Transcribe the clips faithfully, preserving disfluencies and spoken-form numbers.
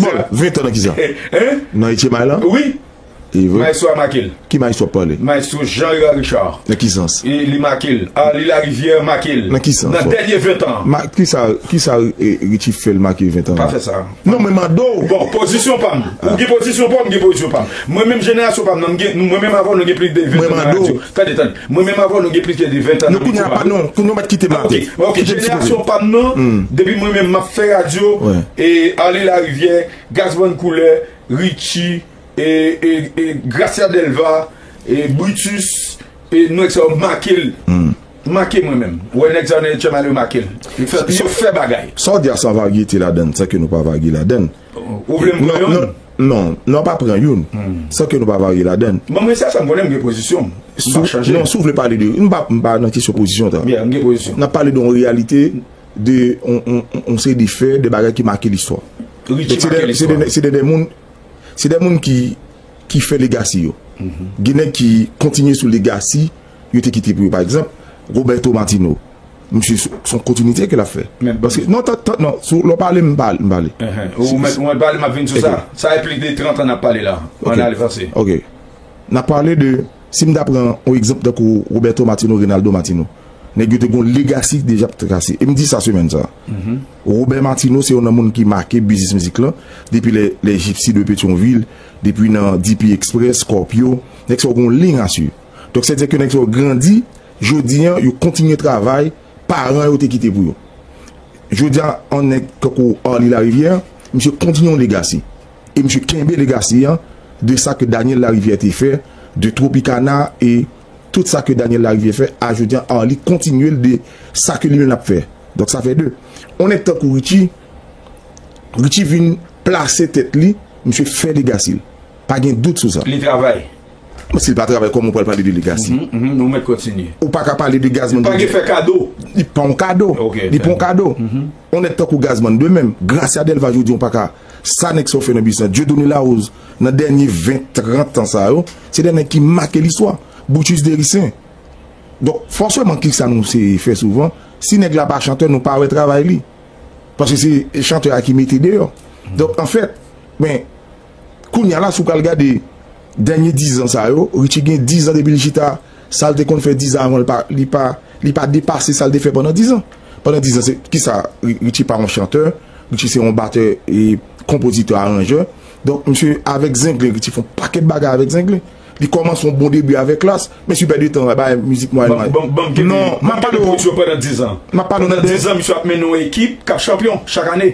Paul, ven tan nan kisa? Hein? Nan Etchemay lan? Wi. E vre? Maestro a make l. Ki maestro w ap pale? Maestro Jean Hérard Richard. Nan ki sans? E li make l. Arly Larivière make l. Nan ki sans? Nan dènye ven tan. Ma, kisa, kisa, e, Richie fè l make ven tan? Pa fè sa. Non, mwen mande w. Bon, pozisyon pa m. Ou gen pozisyon pa w, m gen pozisyon pa m. Mwen menm jenerasyon pa m nan, m gen, mwen menm avè w, nou gen plis de ven tan nan radyo. Tande, tande. Mwen menm avè w, nou gen plis de ven tan nan radyo. Non, kounye a pa, non, kounye a mèt kite m atè. Ok, ok, jenerasyon pa m nan, depi mwen menm m ap fè radyo, e Arly Larivière, Gazzman Couleur, Richie, e, e, e Gracia Delva, e Brutus, e nèg sa yo make l. Make mwen menm. Ou wè nèg sa yo nan Etchemay yo make l. Yo fè, yo fè bagay. Sa w di a san varyete ladan l, san ke nou pa varye ladan l. Ou vle m pran youn? Non, non, non, pa pran youn. San ke nou pa varye ladan l. Bon, mwen se sa m konnen, m gen pozisyon m. M pa chanje. Non, si w vle pale de, m pa, m pa nan kesyon pozisyon ta. Yeah, m gen pozisyon. N ap pale de yon reyalite, de yon, yon, yon, yon seri de fè, de bagay ki make listwa. Richie make listwa. Se de, se de, se de moun, se de moun ki, ki fè legasi yo. Gen nèg ki kontinye sou legasi yo te kite pou yo. Pa egzanp, Roberto Martino. Misye, se, se yon kontinite ke l ap fè. Paske, non, tan, tan, non, si w, lè w pale, m pale, m pale. Ou mèt, ou mèt pale, m ap vin sou sa. Sa e plis de trant an n ap pale la. Ann ale, vanse. Ok. N ap pale de, si m ta pran yon egzanp tankou Roberto Martino, Reynaldo Martino. Nèg yo te gon legasi deja trase. E m di sa semèn sa. Robert Martino se youn nan moun ki make biznis mizik lan depi lè, lè Gypsy de Petyonvil, depi nan D P Express, Scorpio. Nèg sa yo gon liy asye. Donk, sètadi ke nèg sa yo grandi, jodi an, yo kontinye travay, paran yo te kite pou yo. Jodi a, yon nèg tankou Arly Larivière, misye kontinye yon legasi. E misye kenbe legasi an de sa ke Daniel Larivière te fè, de Tropicana e tout sa ke Daniel Larivière fè, a jodi a, Arly kontinye l de sa ke li menm l ap fè. Donk sa fè de. Yon nèg tankou Richie, Richie vin plase tèt li, misye fè legasi l. Pa gen dout sou sa. Li travay. Bon, si l pa travay, kòman w pral pale de legasi? Mhm, mhm, nou mèt kontinye. Ou pa ka pale de Gazzman. Li pa gen fè kado. Li pa yon kado. Ok, li pa yon kado. Mhm. Yon nèg tankou Gazzman de menm. Gracia Delva jodi, ou pa ka. Sa nèg sa yo fè nan biznis lan. Dieudonné Larose, nan dènye ven, trant an sa yo, se de nèg ki make listwa. Brutus Dericin. Donk, fòseman, ki sa nou se fè souvan, si nèg la pa chantè, nou pa wè travay li. Paske se chantè a ki mete deyò. Donk, anfèt, men, kounye a la, si w pral gade dènye diz an sa yo, Richie gen diz an depi l chita, sa l te konn fè diz an avan, li pa, li pa, li pa depase sa l te fè pandan diz an. Pandan diz an, se, kisa, Ri-, Richie pa yon chantè, Richie se yon batè e konpozitè, aranjè. Donk, misye avèk Zenglen, Richie fè yon pakèt bagay avèk Zenglen. Li kòmanse yon bon debi avèk Klass, men si w pèdi tan, bay mizik mwayen mwayen. Ban m, ban m, ban m kite, non, ban m kite pwodiksyon pandan diz an. M ap pale w nan diz an, misye ap mennen yon ekip k ap chanpyon chak ane.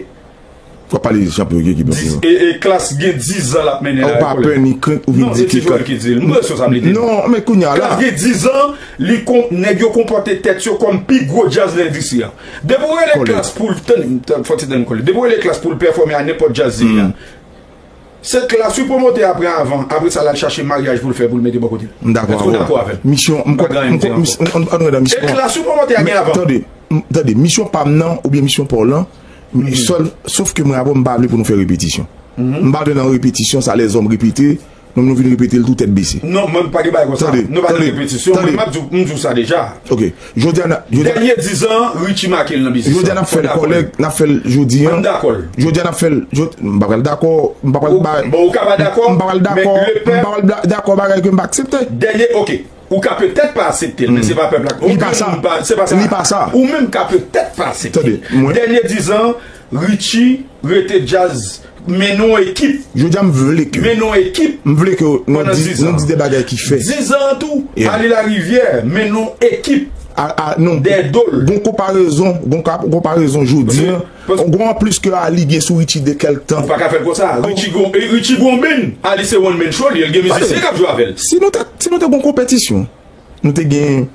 W ap pale de chanpyon ki ekip lan. E, e Klass gen diz an l ap mennen la. Ou pa pè ni krent, ou vin di ke Klass. Non, se Ti Jwèl ki di l. M pran responsablite. Non, men kounye a la. Klass gen diz an, li kon, nèg yo konpòte tèt yo kòm pi gwo djaz nan endistri a. Depi w rele Klass pou l, tann, tann, fò ti tann kole. Depi w rele Klass pou l pèfòme a nenpòt djaz li ye a. Se Klass wi pwomotè a pran avan, apre sa l al chache maryaj pou l fè pou l mete bò kote l. M dakò avè w. Èske w dakò avè m? Misyon, m, m, m, ann, ann, ann, misyon. E Klass wi pwomotè a gen avan. Tande, m, tande, misyon pa m nan, oubyen misyon pa w lan, sèl, sof ke mwen avè w, m pa vle pou nou fè repetisyon. M pa vle nan repetisyon, sa lèzòm repete, nou, nou vin repete l tou tèt bese. Non, mwen pa gen bagay konsa. Nou pa nan repetisyon, mwen m ap di w, m di w sa deja. Ok. Jodi a, n a, jodi a. Dènye diz an, Richie make l nan biznis lan. Jodi a n ap fè l kòlèg, n ap fè l jodi a. M dakò l. Jodi a n ap fè l, jodi, m pa pral dakò, m pa pral bay. Bon, ou ka pa dakò, m pa pral dakò, m pa pral da-, dakò bagay ke m pa aksepte. Dènye, ok. Ou ka petèt pa aksepte l, men se pa pèp la. Li pa sa. Li pa sa. Ou menm ka petèt pa aksepte l. Tande, mwen. Dènye diz an, Richie rete djaz, mennen yon ekip. Jodi a m vle ke. Mennen yon ekip. M vle ke nou di, nou di de bagay ki fèt. Diz an tou, Arly Larivière, mennen yon ekip. A, a, non. Dèyè do l. Gon konparezon, gon ka-, konparezon jodi a. Gon anplis ke Arly gen sou Richie de kèl tan. Ou pa ka fè l konsa. Richie gon, e Richie gon band. Arly se one man show li, l gen mizisyen k ap jwe avè l. Si nou te, si nou te gon konpetisyon, nou te gen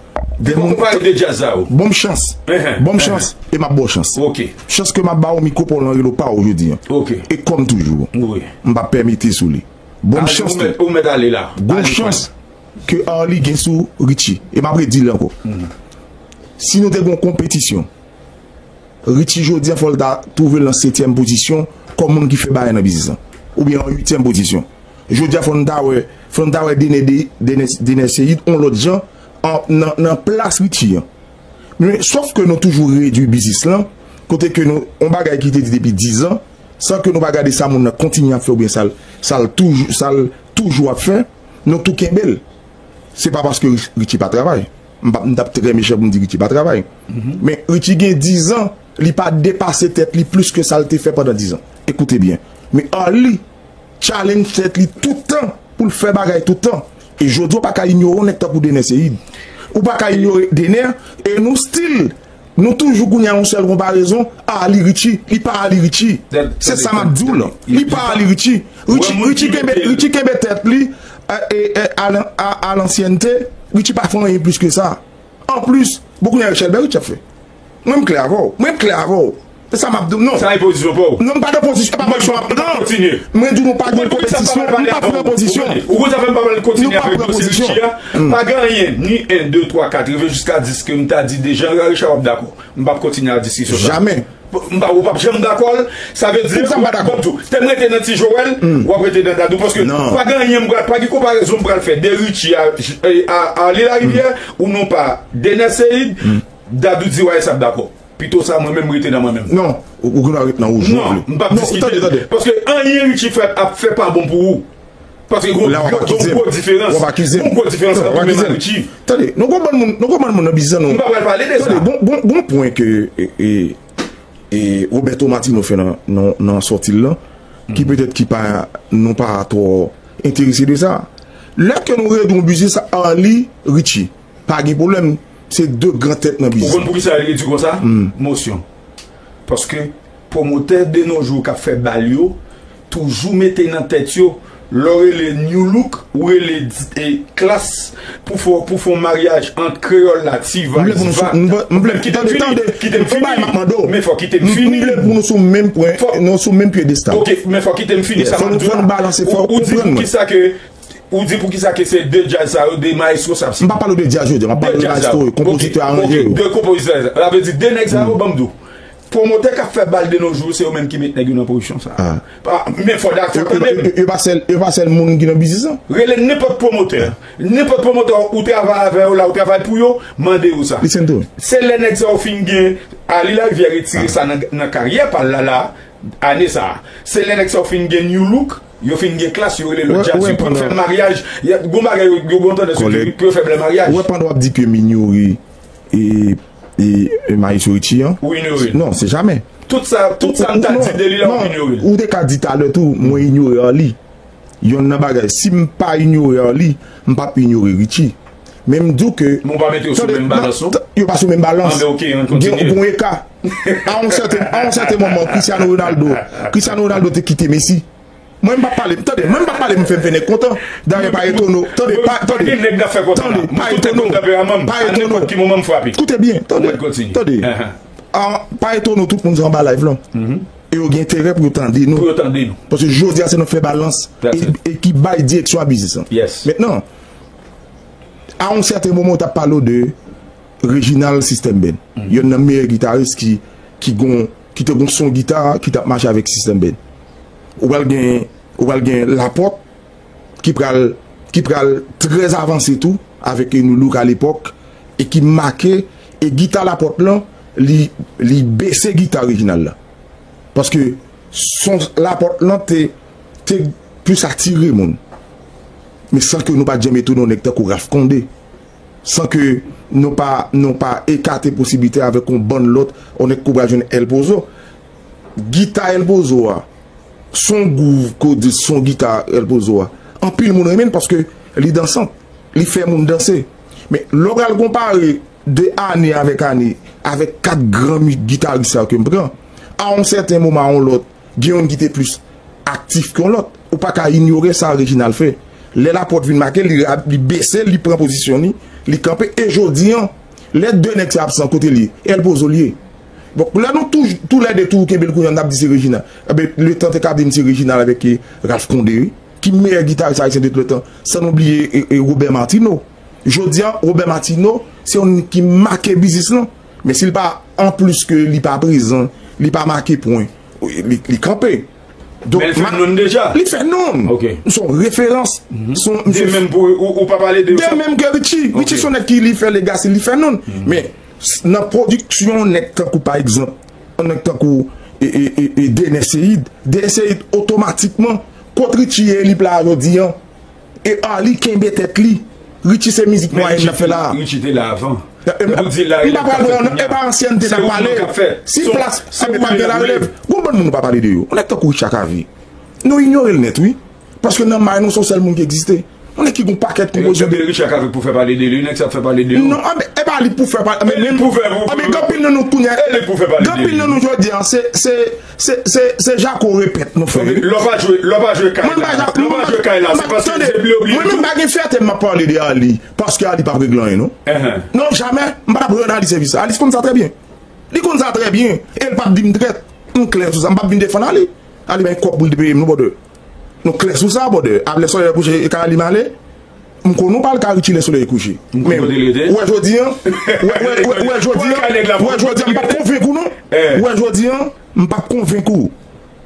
de moun. Ou pale de djaz sa yo. Ban m chans. Ban m chans e m ap ba w chans. Ok. Chans ke m ap ba w, mikwo pa w lan rele w pa w jodi a. Ok. E kòm toujou, m p ap pèmete sou li. Ban m chans tou. Ou mèt ale la. Gon chans ke Arly gen sou Richie. E m ap redi l ankò. Si nou te gon konpetisyon, Richie jodi a fò l ta twouve l nan setyèm pozisyon kòm moun ki fè bagay nan biznis lan. Oubyen an uityèm pozisyon. Jodi a fò n ta wè, fò n ta wè Dener de, Dener, Dener Ceïde on lòt jan an, nan, nan plas Richie an. Men sòf ke nou toujou redui biznis lan, kote ke nou, on bagay ki te di depi diz an, san ke nou pa gade sa moun nan kontinye ap fè oubyen sa l, sa l toujou, sa l toujou ap fè, nou tou kenbe l. Se pa paske Rich-, Richie pa travay. M pa, m t ap trè mechan pou m di Richie pa travay. Men Richie gen diz an, li pa depase tèt li plis ke sa l te fè pandan diz an. Ekoute byen. Men Arly challenge tèt li tout tan pou l fè bagay tout tan. E jodi a, w pa ka inyore yon nèg tankou Dener Ceïde. Ou pa ka inyore Dener, e nou still, nou toujou kounye a yon sèl konparezon, Arly Richie, li pa Arly Richie. Se sa m ap di w la. Li pa Arly Richie. Richie, Richie kenbe, Richie kenbe tèt li, e, e, e, a, a, a lansyènte, Richie pa fè anyen plis ke sa. Anplis, bon, kounye a Rachel Berry ap fè. Mwen m klè avè w. Mwen m klè avè w. Se sa m ap di w, non. Sa e pozisyon pa w. Non, m pa nan pozisyon, e pa pozisyon m ap pran. Mwen di w nou pa gen konpetisyon, m pa pran pozisyon. Ou konn sa fè m pa pral kontinye avèk dosye Richie a? Pa gen anyen, ni en, de, twa, kat, rive jiska dis ke m ta di deja Richard w ap dakò. M p ap kontinye a diskisyon sa. Jamè. M pa, ou p ap janm dakò l. Sa vle di, ou pa dakò. Te m rete nan Ti Joel, w ap rete nan Dadou. Paske pa gen anyen m pral, pa gen konparezon m pral fè de Richie a, a, a Arly Larivière, ou non pa Dener Ceïde, Dadou di w a, e sa ap dakò. Pito sa, mwen menm, m rete nan mwen menm. Non, ou, ou gen dwa ret nan ou jan w vle. Non, m p ap diskite. Tande, tande. Paske anyen Richie fè ap fè pa bon pou ou. Paske gon, gon gwo diferans. Gon gwo diferans ant ou menm ak Richie. Tande, nou konprann moun, nou konprann moun nan biznis nou. M pa pral pale de sa. Tande, gon, gon, gon pwen ke, e, e, e Roberto Martino fè nan, nan, nan sòti l lan, ki petèt ki pa, nou pa twò enterese de sa. Lè ke nou redi yon biznis, Arly, Richie, pa gen pwoblèm. Se de gran tèt nan biznis. Ou konn poukisa yo redi konsa? Mosyon. Paske pwomotè de nos jours k ap fè bal yo toujou mete nan tèt yo, lè w rele New Look, ou rele di- e, Klass pou fè, pou fè yon maryaj ant kreyòl la, Tiva, Diva. M vle pou nou sou, m vle, m vle, tande, tande, kite m fini. Men fò kite m fini. M vle pou nou sou menm pwen, nou sou menm pye destab. Ok, men fò kite m fini sa m ap di w la. Fò nou balanse, fò w konprann mwen. Ou di poukisa ke Ou di poukisa ke se de djaz sa yo, de maestro sa ap site? M pa pale w de djaz yo, m ap pale w de maestro yo, konpozitè, aranjè yo. De konpozitè. Sa vle di de nèg sa yo, ban m di w. Pwomotè k ap fè bal de nos jours, se yo menm ki met nèg yo nan pozisyon sa. Men fò dakò kanmenm. Yo pa sèl, yo pa sèl moun ki nan biznis lan. Rele nenpòt pwomotè. Nenpòt pwomotè ou travay avè yo la, ou travay pou yo, mande yo sa. Se lè nèg sa yo fin gen, Arly Larivière retire sa nan, nan karyè pa l la, la, ane sa a. Se lè nèg sa yo fin gen New Look, yo fin gen Klass, yo rele lòt djaz, yo konn fè maryaj. Gon bagay yo, yo gon tandans yo di pou yo fè bèl maryaj. Ou wè pandan w ap di ke m inyore e, e, e Maestro Richie an? Ou inyore l? Non, se jamè. Tout sa, tout sa m ta di de li la, ou inyore l. Ou te ka di talè tou, mwen inyore Arly. Yonn nan bagay, si m pa inyore Arly, m p ap inyore Richie. Men m di w ke... Men w pa mete yo sou menm balans, non? Yo pa sou menm balans. Anben, ok, ann kontinye. Gen yon eka. A yon sèten, a yon sèten moman, Cristiano Ronaldo, Cristiano Ronaldo te kite Messi. Mwen, m p ap pale, tande, mwen, m p ap pale, m fè, m fè nèg kontan. Dayè, pa etone w. Tande, pa, tande, tande, pa etone w. Pa etone w. Koute byen, tande, tande. Pa etone w, tout moun se anba live lan. E yo gen enterè pou yo tande nou. Pou yo tande nou. Paske jodi a se nou k fè balans e, e ki bay direksyon a biznis lan. Mentnan, a yon sèten moman, yo t ap pale w de Reginald System Band. Yonn nan meyè gitaris ki, ki gon, ki te gon son gita ki t ap mache avèk System Band. Ou pral gen, ou pral gen Laporte ki pral, ki pral trè avanse tou avèk New Look alepòk e ki make, e gita Laporte lan, li, li bese gita Reginald la. Paske son Laporte lan te, te plis atire moun. Men san ke nou pa t janm etone yon nèg tankou Ralph Condé. San ke nou pa, nou pa ekate posiblite avèk yon bann lòt, yon nèg ke w pral jwenn El Pozo. Gita El Pozo a, se yon gwouv ke w di, se yon gita El Pozo a. Anpil moun renmen l paske li dansant, li fè moun danse. Men lè w pral konpare de ane avèk ane, avèk kat gran mi-, gitaris sa yo ke m pran, a yon sèten moman a yon lòt, gen youn ki te plis aktif ke yon lòt. Ou pa ka inyore sa Reginald fè. Lè Laporte vin make l, li ra-, li bese l, li pran pozisyon li, li kanpe. E jodi a, lè de nèg sa absan, kote l ye? El Pozo l ye. Bon, lè nou tou, toulède tou kenbe l kounye a, n ap di se Reginald. Enben, letan te ka di m se Reginald avèk, e, Ralph Condé, wi, ki meyè gitaris ayisyen de tout le tan, san nou bliye, e, e, Robert Martineau. Jodi a, Robert Martineau, se youn ki make biznis lan. Men si l pa, anplis ke li pa prezan, li pa make pwen, li, li kanpe. Donk, men l fè nonm deja. Li fè nonm. Ok. Se yon referans. Se yon, de menm pou, ou, ou pa pale de de menm ke Richie. Ok. Richie se yon nèg ki li fè legacy, li fè nonm. Men, s-, nan pwodiksyon nèg tankou, pa egzanp, yon nèg tankou, e, e, e, e Dener Ceïde. Dener Ceïde otomatikman, kot Richie ye li pla jodi an. E Arly kenbe tèt li. Richie se mizik mwayen l ap fè la. Richie te la avan. M pa pral pran non, e pa ansyènte n ap pale. Si plas, e pa gen larelèv. Gon bann moun nou pa pale de yo. Yon nèg tankou Richard Cavé. Nou inyore l nèt, wi. Paske nan may nou, se yon sèl moun ki egziste. Yon nèg ki gon pakèt konpozisyon de. Richard Cavé pou fè pale de li, nèg sa ap fè pale de yo. Non, anben, e pa li pou fè pale, men, men, anben, gen anpil nan nou kounye a. Gen anpil nan nou jodi a, se, se, se, se, se jako repèt nou fè, wi. Lè w pa jwe, lè w pa jwe kay la, lè w pa jwe kay la, se paske se bli obliye. Mwen menm pa gen fyète m ap pale de Arly, paske Arly p ap regle anyen, non. Non, jamè, m p ap rann Arly sèvis. Arly konn sa trè byen. Li konn sa trè byen. E l p ap di m trèt. M klè sou sa. M p ap vin defann Arly. Arly bay kòb pou l te peye m, non, brother. Nou klè sou sa, brother. Ap lè solèy kouche, e ka Arly m ale. M konn ou pa al ka Richie lè solèy kouche. Men, ou wè jodi an, ou wè, ou wè, ou wè, ou wè jodi an, ou wè jodi an, m p ap konvenk ou, non. Ou wè jodi an, m p ap konvenk ou.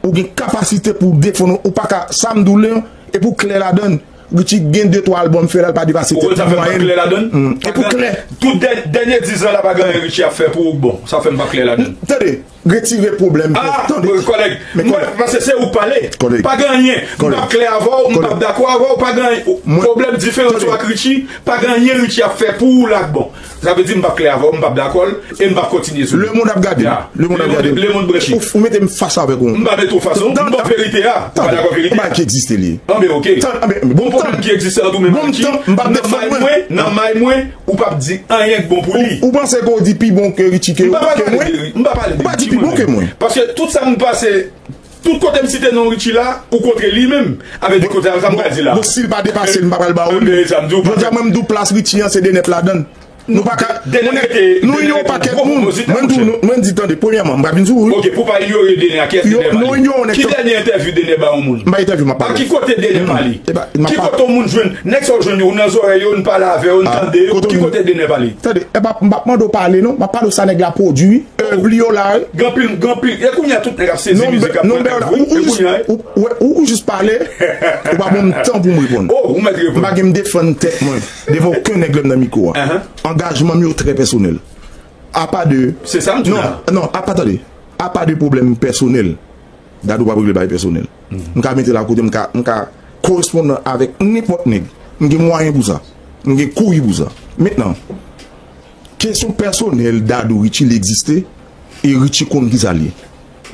Ou gen kapasite pou w defann ou, ou pa ka, sa m di w la, e pou klè ladan l. Richie gen de twa albòm fè la, l pa depase tèt li mwayen. Ou konn sa fè m pa klè ladan l? E pou klè. Tout dè-, dènye diz an la, pa gen anyen Richie ap fè pou ou k bon. Sa fè m pa klè ladan l. Tande, retire pwoblèm. Ah, tande, kòlèg, men kòlèg, paske se ou k pale. Kòlèg. Pa gen anyen. M p ap klè avè w, m p ap dakò avè w, pa gen anyen. Pwoblèm diferans ou ak Richie, pa gen anyen Richie ap fè pou ou la k bon. Sa vle di m p ap klè avè w, m p ap dakò l, e m p ap kontinye sou li. Lemonn ap gade m. Lemonn ap gade m. Lemonn branche. Ou, ou mete m fas avèk ou. M pa mete w fas non, m ba w verite a. Ou pa dakò verite a. Yon bagay ki egziste li. Anben, oke. Gon pwoblèm ki egziste ant ou menm ak Richie. Nan may mwen, nan may mwen, ou p ap di anyen k bon pou li. Ou, ou panse ke w di pi bon ke Richie ke, ke mwen? M pa pale de Richie, mwen menm. Ou pa di pi bon ke mwen. Paske tout sa m pase, tout kote m site non Richie la, ou kontre li menm. Avè di kote sa m pral di la. Bon, si l pa depase l, m pa pral ba ou li. Jodi a mwen m di w plas Richie an se Dener t ladan l. Nou pa ka, nou inyore yon pakèt moun. Mwen di w, mwen di, tande, premyèman, m pa vin sou ou. Oke, pou pa inyore Dener, kiyès Dener pale? Ki dènye entèvyou Dener ba yon moun? M pa entèvyou, m ap pale. Ki kote Dener pale? Ki kote yon moun jwenn, nèg sa w jwenn yo, ou nan zòrèy yo, n pale avè yo, n tande yo, ki kote Dener pale? Tande, e pa, m p ap mande w pale non, m ap pale w sa nèg la pwodui, èv li yo la, wi. Gen anpil, gen anpil, e kounye a tout nèg ap sezi mizik ap pran nèg, wi. E kounye a, wi. Ou, ou, ou jis pale, ou pa ban m tan pou m reponn. Oh, ou mèt reponn. M pa gen m defann tèt mwen devan okenn nèg lè m nan mikwo a. Angajman m yo trè pèsonèl. Apa de. Se sa m di la. Non, non, apa, tande. Apa de pwoblèm pèsonèl, Dadou p ap regle bagay pèsonèl. M ka mete l akote, m ka, m ka korespondan avèk nenpòt nèg. M gen mwayen pou sa. M gen kouri pou sa. Mentnan, kesyon pèsonèl Dadou Richie li egziste, e Richie konn kisa l ye.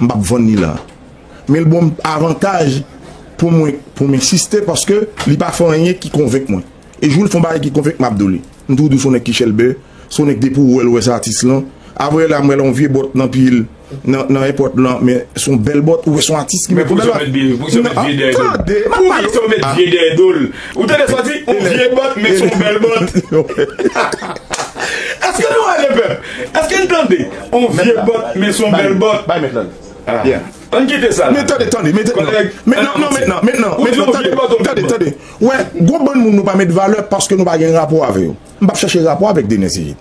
M p ap vann li la. Men l ban m avantaj pou mwen, pou m ensiste paske li pa fè anyen ki konvenk mwen. E jou l fè yon bagay ki konvenk m ap di w li. M toujou di w se yon nèg ki chèlbè, se yon nèg depi w wè l, w wè se atis lan. Apre la, m wè l yon vye bòt nan pye l, nan, nan èpòt lan, men se yon bèl bòt, ou wè se yon atis ki met yon bèl bòt. Tande, m ap pale. Poukisa w met vye dèyè do l? Ou tande sa w di? Yon vye bòt, men se yon bèl bòt. Èske nou wè lepèp? Èske n tande? Yon vye bòt, men se yon bèl bòt. Bay mèt la. Ann kite sa la. Men tande, tande, men tande. Kòlèg, men non, non, men non, men non, men non, tande, tande, tande. Wè, gon bann moun nou pa met valè paske nou pa gen rapò avè yo. M p ap chèche rapò avèk Dener Ceïde.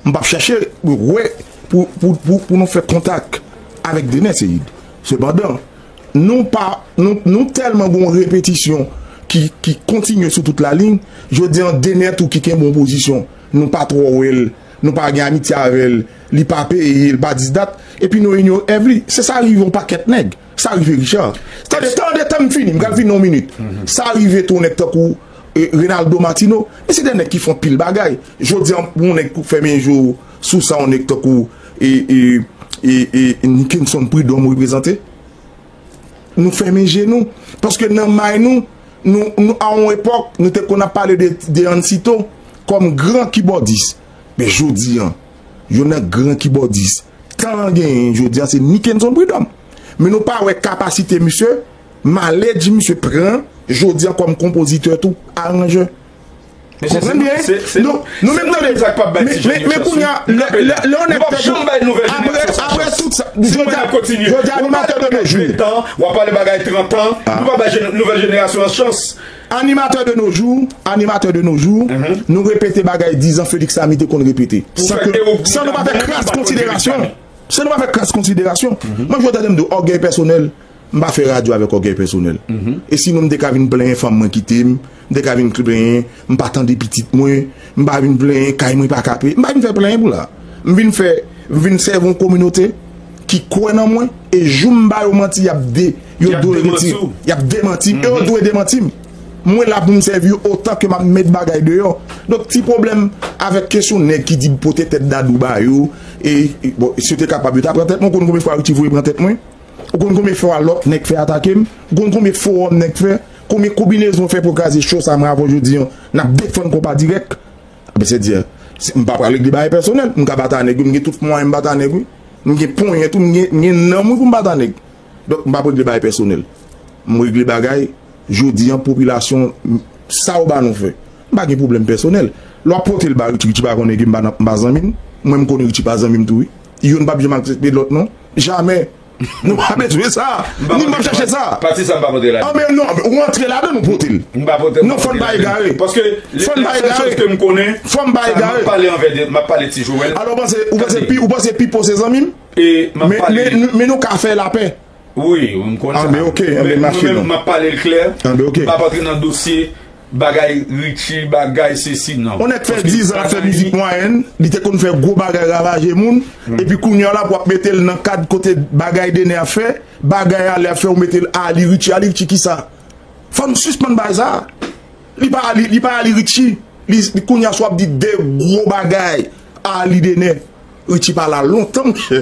M p ap chèche wè pou, pou, pou, pou nou fè kontak avèk Dener Ceïde. Sepandan, nou pa, nou, nou tèlman gon repetisyon ki, ki kontinye sou tout lalin, jodi an Dener tou ki kenbe yon pozisyon, nou pa twò wè l, nou pa gen amitye avè l, li pa peye, li pa dis dat, epi nou inyore èv li. Se sa rive yon pakèt nèg. Sa rive Richard. Tande, tande, tann m fini, m pral fini nan yon minit. Sa rive tou yon nèg tankou, e, Reynaldo Martineau. Men se de nèg ki fè yon pil bagay. Jodi an, yon nèg pou fèmen je w sou sa, yon nèg tankou, e, e, e, e, Nickenson Prud'homme reprezante. Nou fèmen je nou. Paske nan may nou, nou, nou, a yon epòk, nou te konn ap pale de, de Ann Cito kòm gran kibòdis. Men jodi an, youn nan gran kibòdis tan an genyen jodi an, se Nickenson Prud'homme. Men nou pa wè kapasite misye, malèj misye pran jodi an kòm konpozitè tou, aranjè. Konprann byen? Nou, nou menm tande. Men, men, men kounye a, lè, lè, lè yon nèg tèt ou, apre, apre tout sa, jodi a, jodi a animatè de nos jours. W ap pale bagay trant an, nou pa bay nouvèl jenerasyon an chans. Animatè de nos jours, animatè de nos jours, nou repete bagay dizan Félix Lamy te konn repete. San ke, san nou pa fè kras konsiderasyon. San nou pa fè kras konsiderasyon. Mwen, jodi a, m di w, ògèy pèsonèl, m pa fè radyo avèk ògèy pèsonèl. E sinon, m te ka vin plenyen fanm mwen kite m, m te ka vin plenyen, m pa tande pitit mwen, m pa vin plenyen, kay mwen pa ka peye. M pa vin fè plenyen pou la. M vin fè, m vin sèvi yon kominote ki kwè nan mwen, e jou m ba yo manti, y ap de, yo dwe retire, y ap demanti m, e yo dwe demanti m. Mwen la pou m sèvi yo otan ke m ap met bagay deyò. Donk, ti pwoblèm avèk kesyon nèg ki di m pote tèt Dadou ba yo, e, e, bon, si yo te kapab, yo ta pran tèt mwen, ou konn konbyen fwa Richie voye pran tèt mwen? Ou konn konbyen fwa lòt nèg fè atake m? Ou konn konbyen fowòm nèg fè? Konbyen konbinezon fè pou kraze show sa mwen avè w jodi an? N ap defann konpa dirèk. Apre se di, si m pa pral regle bagay pèsonèl, m ka bat a nèg wi, m gen tout mwayen m bat a nèg wi. M gen ponyèt wi, m gen, m gen nanm wi pou m bat a nèg. Donk, m p ap regle bagay pèsonèl. M regle bagay, jodi an, popilasyon, m, sa yo ba nou fè. M pa gen pwoblèm pèsonèl. Lè w ap pote l ba Richie, Richie pa konnen ke m pa nan, m pa zanmi l. Mwen, m konnen Richie pa zanmi m tou wi. Youn p ap janm aksepte lòt non. Jamè. Nou pa bezwen sa. Ni m p ap chache sa. Pati sa m pa kontre la. Anben non, ou rantre ladan nou pote l. M pa pote. Non, fò n pa egare. Paske fò n pa egare. Fò n pa egare. M ap pale anvè de, m ap pale ti Joel. Alò, ou panse, ou panse, pi, ou panse Pipo se zanmi m? E m ap pale. Men, men nou ka fè lapè. Wi, m konn sa. Anben, oke, anben, mache non. M ap pale l klè. Anben, oke. M p ap antre nan dosye bagay Richie, bagay sesi, non. On nèg fè diz an ap fè mizik mwayèn, li te konn fè gwo bagay ravaje moun, epi kounye a la pou w ap mete l nan kad kote bagay Dener ap fè, bagay Ale ap fè, ou mete l Ali Richie, Ali Richie kisa? Fò n sispann bagay sa. Li pa Ali, li pa Ali Richie. Li, li kounye a si w ap di de gwo bagay, Ali Dener. Richie pa la lontan, monchè.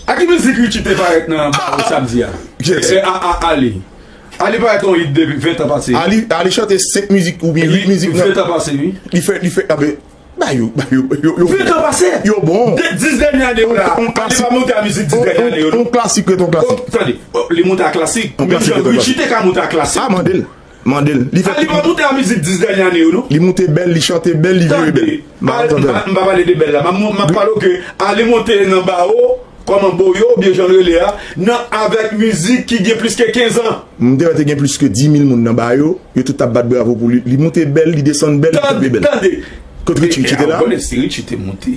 A ki mizik Richie te parèt nan ba ou samdi a? E, a, a, Ali. Ali parèt yon hit depi ven tan pase. Ali, Ali chante senk mizik oubyen uit mizik nan. Ven tan pase, wi. Li fè, li fè, a ben, ba yo, ba yo, yo, yo. Ven tan pase. Yo bon. De, dis dènye ane yo la. Ali pa monte a mizik dis dènye ane yo, non. On klasik ret on klasik. Tande, li monte a klasik. Menm jan Richie te ka monte a klasik. A, mande l. Mande l. Li fè. Ali pa moute a mizik dis dènye ane yo, non. Li moute bèl, li chante bèl, li vire bèl. Tande, m pa, m pa, m pa pale de bèl la. M ap, m ap pale w ke Ali monte nan bawo, kòman boyo, oubyen jan l rele a, nan avèk mizik ki gen plis ke kenz an. M te wè te gen plis ke dis mil moun nan bawo, yo tout t ap bat bravo pou li. Li moute bèl, li desann bèl, li kanpe bèl. Tande, tande. Kot Richie, Richie te la? Ou konnen si Richie te moute.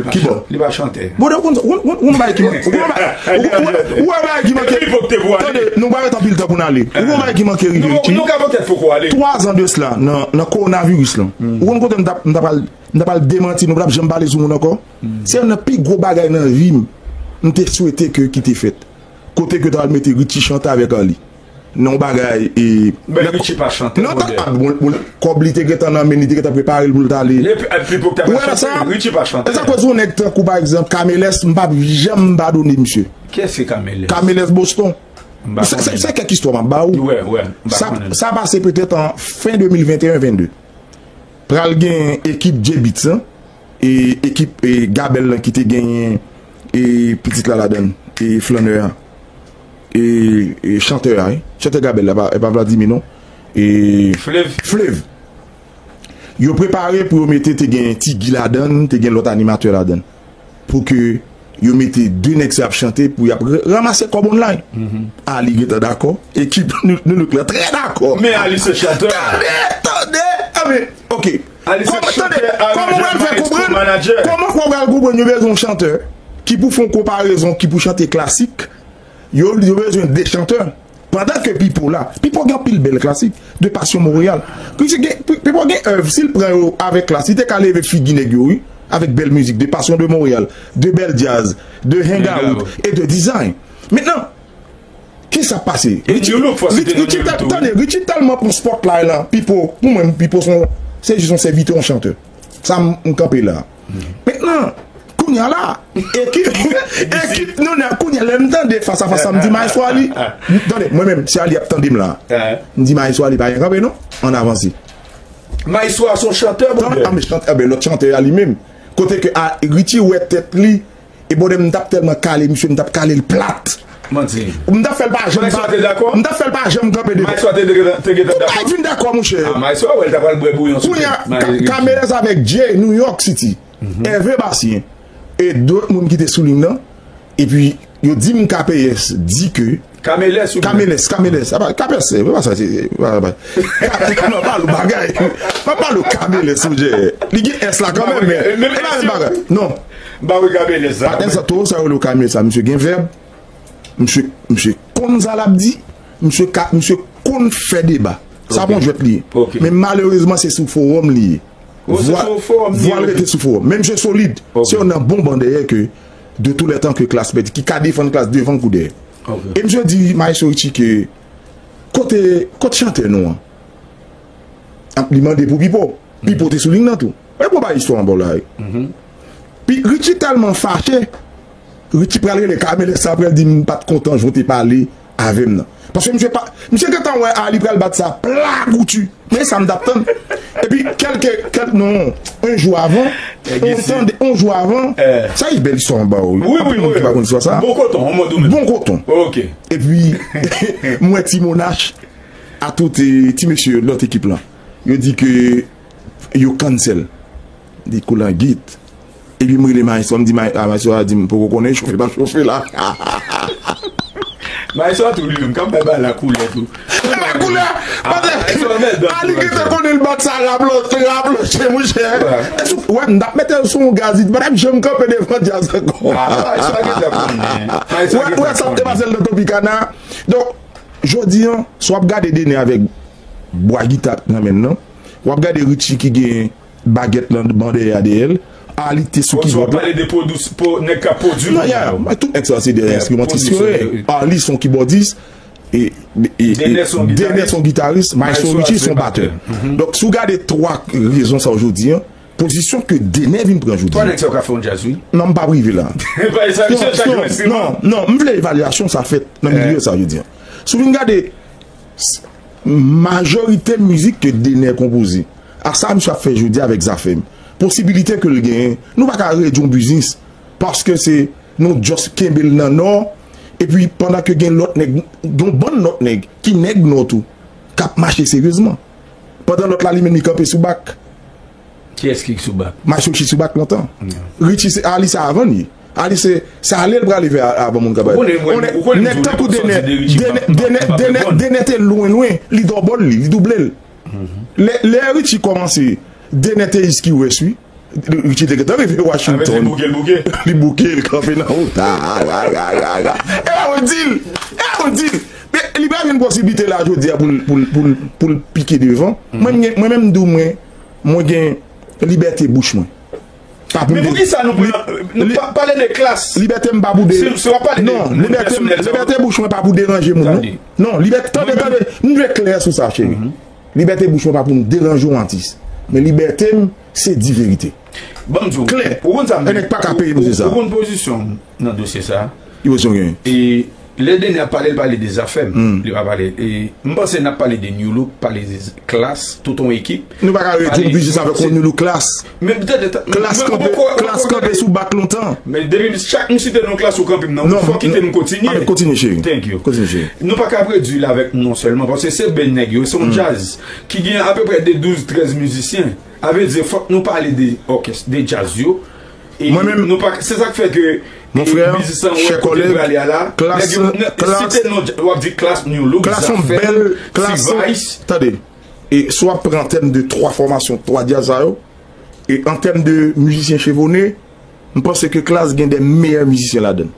Ki bò? Li pa chantè. Bon, ou konn, ou konn, ou konn bagay ki manke. Ou konn bagay, ou konn, ou konn bagay ki manke. Epòk te pou ale. Tande, nou pa ret anpil tan pou n ale. Ou konn bagay ki manke rive Richie. Nou ka poutèt poko ale. Twa zan de sila, nan, nan kowonaviris lan. Ou konn kote m t ap, m t ap al, m t ap al demanti nou, m t ap janm pale sou moun ankò. Se youn nan pi gwo bagay nan vi m, m te swete ke ki te fèt. Kote ke t al mete Richie chante avèk Ali. Non bagay e. Men Richie pa chante, non, modèl. Bon, bon, kòb li te gentan nan men, li te gentan prepare l pou l t ale. Epi pou k ta pral chante, Richie pa chante. E sa koz yon nèg tankou, pa egzanp, Kamelès, m p ap janm padone misye. Kiyès ki Kamelès? Kamelès Boston. Se, se, se kèk istwa m ap ba ou. Wè, wè, m pa konnen. Sa pase petèt an fen de mil venteyen, vennde. Pral gen ekip J-Beatz lan, e ekip, e, Gabèl lan ki te genyen, e, pitit la ladann, e, flannè a, e, e, chantè a, wi. Chantè Gabèl la, pa, e pa Vladimir non. E Flev. Flev. Yo prepare pou yo mete, te gen Ti Guy ladann, te gen lòt animatè ladann. Pou ke yo mete de nèg sa ap chante, pou y ap ra-, ranmase kòb online. Ali gentan dakò. Ekip nou, nou look la trè dakò. Men Ali se chantè. Tande, tande. A men, oke. Ali se chantè, aranjè, maestro, manadjè. Kòman w pral konprann? Kòman w pral konprann yo bezwen yon chantè ki pou fè yon konparezon, ki pou chante klasik? Yo, yo bezwen de chantè. Pandan ke Pipo la, Pipo gen anpil bèl klasik. De Passion Montréal. Pipo gen, Pipo gen èv, si l pran yo avèk klas, li te ka leve figi nèg yo, wi. Avèk bèl mizik, De Passion de Montréal, de bèl djaz, de Hangout e de Design. Mentnan, kisa k pase? Richie, Richie, tande, Richie tèlman pran spotlight la, Pipo, pou mwen, Pipo se yon, se jis yon sèvitè, yon chantè. Sa m, m kanpe la. Mentnan, kounye a la, ekip, ekip nou nan, kounye a, lè m tande fas a fas la, m di Maestro Ali, tande, mwen menm, si Ali ap tande m la, m di Maestro Ali, pa gen kanpe non, ann avanse. Maestro a se yon chantè, brother. A, men chantè, a, ben, lòt chantè a li menm. Kote ke, a, Richie wè tèt li, e brother, m t ap tèlman kale misye, m t ap kale l plat. Manti. M t ap fè l pa janm Maestro te dakò? M t ap fè l pa janm kanpe devan. Maestro te, te, te, te, te dakò? Ou pa vin dakò, monchè. A, Maestro a wè l ta pral bwè bouyon sou tèt. Kounye a, Ka-, Kamelès avèk Jay, New York City. Hervé Bastien. E dòt moun ki te sou liy lan. Epi, yo di m K P S di ke Kamelès ou Kamelès, Kamelès. Apa, K P S, se pa sa, se, se pa, pa. Non, pa lo bagay. Pa, pa lo Kamelès, monchè. Li gen S la kanmenm, men e pa menm bagay. Non. M pa wè Kamelès sa. Pa tèl sa, toro sa yo lo Kamelès sa, misye gen vèb. Misye, misye konn sa l ap di. Misye ka, misye konn fè deba. Sa pa yon jwèt li ye. Men malerezman, se sou fowòm li ye. Vwal rete sou fowòm. Menm je solid. Se youn nan bon ban dèyè ke de tous les temps ke Klass pèdi, ki ka defann Klass devan kou dèyè. E misye di Maestro Richie ke kote, kote chantè nou an? Li mande pou Pipo. Pipo te sou liy nan tou. E bon, bay istwa an ba w la wi. Pi Richie tèlman fache, Richie pral rele Carmelès apre l di m pa t kontan jan w te pale avè m nan. Paske misye pa, misye gentan wè Arly pral bat sa pla kouti. Men sa m t ap tann. Epi kèlke, kèlke, non, yon jou avan, yon tan de, yon jou avan, sa e bèl istwa m ba w wi. Anpil moun ki pa konn istwa sa. Bon koton, yon mòd ou menm. Bon koton. Epi m wè Ti Monach a tout ti mesye lòt ekip lan. Yo di ke yo cancel. Di koulangit. Epi m rele Maestro, m di, Maestro a di m poko konnen chofe l pa chofe la. Maestro a tou li menm k ap bay bagay la koulè tou. Koulè. Pase Arly gentan konnen l bat sa rap lòche monchè. Wè m t ap mete l sou yon gaz li pa t ap janm kanpe devan djaz ankò. Wè sa te pase l nan Tropicana. Donk jodi an si w ap gade Dener avèk bwa gita nan men l lan, w ap gade Richie ki gen bagèt lan ban dèyè a dèyè l. Arly te sou kibòd la. Pale de pwodis, nèg k ap pwodui. Non, ya, tout nèg sa se de enstrimantis yo ye. Arly se yon kibòdis, e Dener se yon gitaris, Maestro Richie se yon batè. Donk si w gade twa rezon sa yo jodi an, pozisyon ke Dener vin pran jodi an. Twa nèg sa yo ka fè yon djaz wi. Non, m p ap rive la. Non, non, m vle evalyasyon sa fèt nan milye sa jodi an. Si w vin gade majorite mizik ke Dener konpoze, ak sa misye ap fè jodi avèk Zafèm, posibilite ke l genyen, nou pa ka redwi yon biznis paske se nou just kenbe l nan nò, epi pandan ke gen lòt nèg, gen yon bann lòt nèg ki nèg nò tou, k ap mache seryezman. Pandan lòt la li menm li kanpe sou bak. Kiyès ki sou bak? Maestro Richie sou bak lontan. Richie se Arly sa avan l ye. Arly se, se ale l prale vè avan moun ka bay. Nèg tankou Dener, Dener te lwen lwen, li dòbòl li, li double l. Lè, lè Richie kòmanse, Dener te East Key West wi. Richie te gentan rive Washington. Li bouke l kanpe nan wota. E ou di l, e ou di l. Li pa jwenn posiblite la jodi a pou l, pou l, pou l, pou l pike devan. Mwen, mwen menm m di w mwen, mwen gen libète bouch mwen. Men poukisa nou pran, nou pa pale de Klass? Libète m pa pou de, non, libète m, libète bouch mwen pa pou deranje moun non. Non, libète, tande, tande, m dwe klè sou sa cheri. Libète bouch mwen pa pou m deranje yon atis. Men libète m se di verite. Ban m di w, klè. Ou konn sa m di? Yon nèg pa ka peye m se sa. Ou konn pozisyon m nan dosye sa? Ki pozisyon w genyen? E lè Dener ap pale, l pale de Zafèm. Li pa pale, e m panse n ap pale de New Look, pale de Klass, tout yon ekip. Nou pa ka redwi yon biznis avèk yon New Look Klass. Men tande, Klass kanpe, Klass kanpe sou bak lontan. Men depi chak m site non Klass ou kanpe m nan wout, fò w kite m kontinye. Kontinye cheri. Thank you. Kontinye cheri. Nou pa ka redwi l avèk non sèlman, paske se bèl nèg yo, se yon djaz ki gen apeprè de douz, trèz mizisyen. A vle di, fòk nou pale de òkès, de djaz yo. E nou pa, se sa k fè ke biznis lan wè kote l prale a la. Nèg yo site non, w ap di Klass, New Look, Zafèm, T-Vice. Tande, e si w ap pran an tèm de twa fòmasyon, twa djaz sa yo, e an tèm de mizisyen chevone, m panse ke Klass gen de meyè mizisyen ladan l.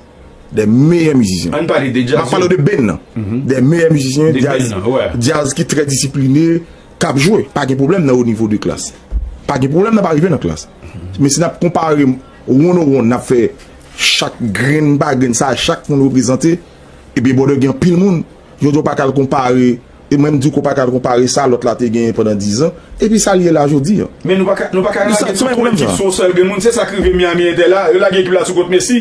De meyè mizisyen. Ann pale de djaz. M ap pale w de band nan. De meyè mizisyen, djaz, djaz ki trè disipline, k ap jwe. Pa gen pwoblèm nan o nivo de Klass. Pa gen pwoblèm nan pa rive nan Klass. Men si n ap konpare wonn o wonn, n ap fè chak grenn pa grenn sa chak moun reprezante, ebyen brother gen anpil moun. Jodi w pa ka al konpare, e mwen m di w ke w pa ka al konpare sa lòt la te genyen pandan diz an, epi sa l ye la jodi an. Men nou pa ka, nou pa ka lage tout yon ekip sou yon sèl grenn moun, se sa k rive Miami Inter la, yo lage ekip la sou kont Messi.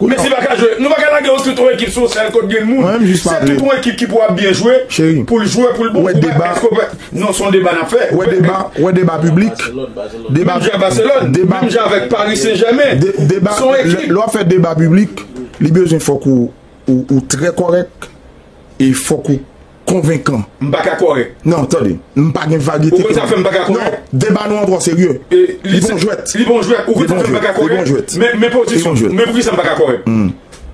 Messi pa ka jwe, nou pa ka lage tout yon ekip sou yon sèl kont grenn moun. Se tout yon ekip ki pou ap byen jwe, pou l jwe, pou l bon, pou l pa, èske w pa, non, se yon deba n ap fè. Wè deba, wè deba piblik. Menm jan ak Barcelone, menm jan avèk Paris Saint-Germain. Se yon ekip. Lè w ap fè deba piblik, li bezwen fòk ou, ou, ou trè kòrèk e fòk ou konvenkan. M pa ka kòrèk. Non, tande, m pa gen varyete. Ou konn sa k fè m pa ka kòrèk? Non, deba nou an twò serye. Li pa yon jwèt. Li pa yon jwèt. Ou konn sa k fè m pa ka kòrèk? Men, men pozisyon m, men poukisa m pa ka kòrèk?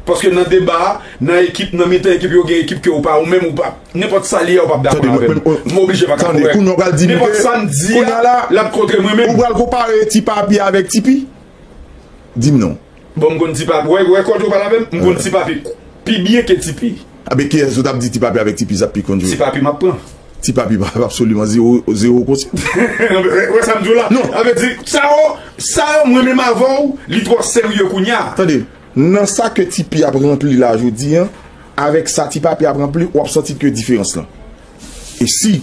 Paske nan deba a, nan ekip, nan mitan ekip yo, gen ekip ke ou pa, ou menm ou pa, nenpòt sa l ye a, ou p ap dakò avè m. M oblije pa ka kòrèk. Nenpòt sa m di a, l ap kontre mwen menm. Ou pral konpare Ti Papi avèk Tipi? Di m non. Bon, m konn Ti Papi. Wè, wè kote w pale avè m, m konn Ti Papi pi byen ke Tipi. Enben kiyès ou t ap di Ti Papi avèk Tipi sa pi konn jwe? Ti Papi m ap pran. Ti Papi pa absoliman zewo, zewo konsyans. Wè sa m di w la? Non. Sa vle di, sa yo, sa yo, mwen menm avè w, li twò serye kounye a. Tande, nan sa ke Ti Pi ap ranpli la jodi a, avèk sa Ti Papi ap ranpli, w ap santi ke diferans lan. E si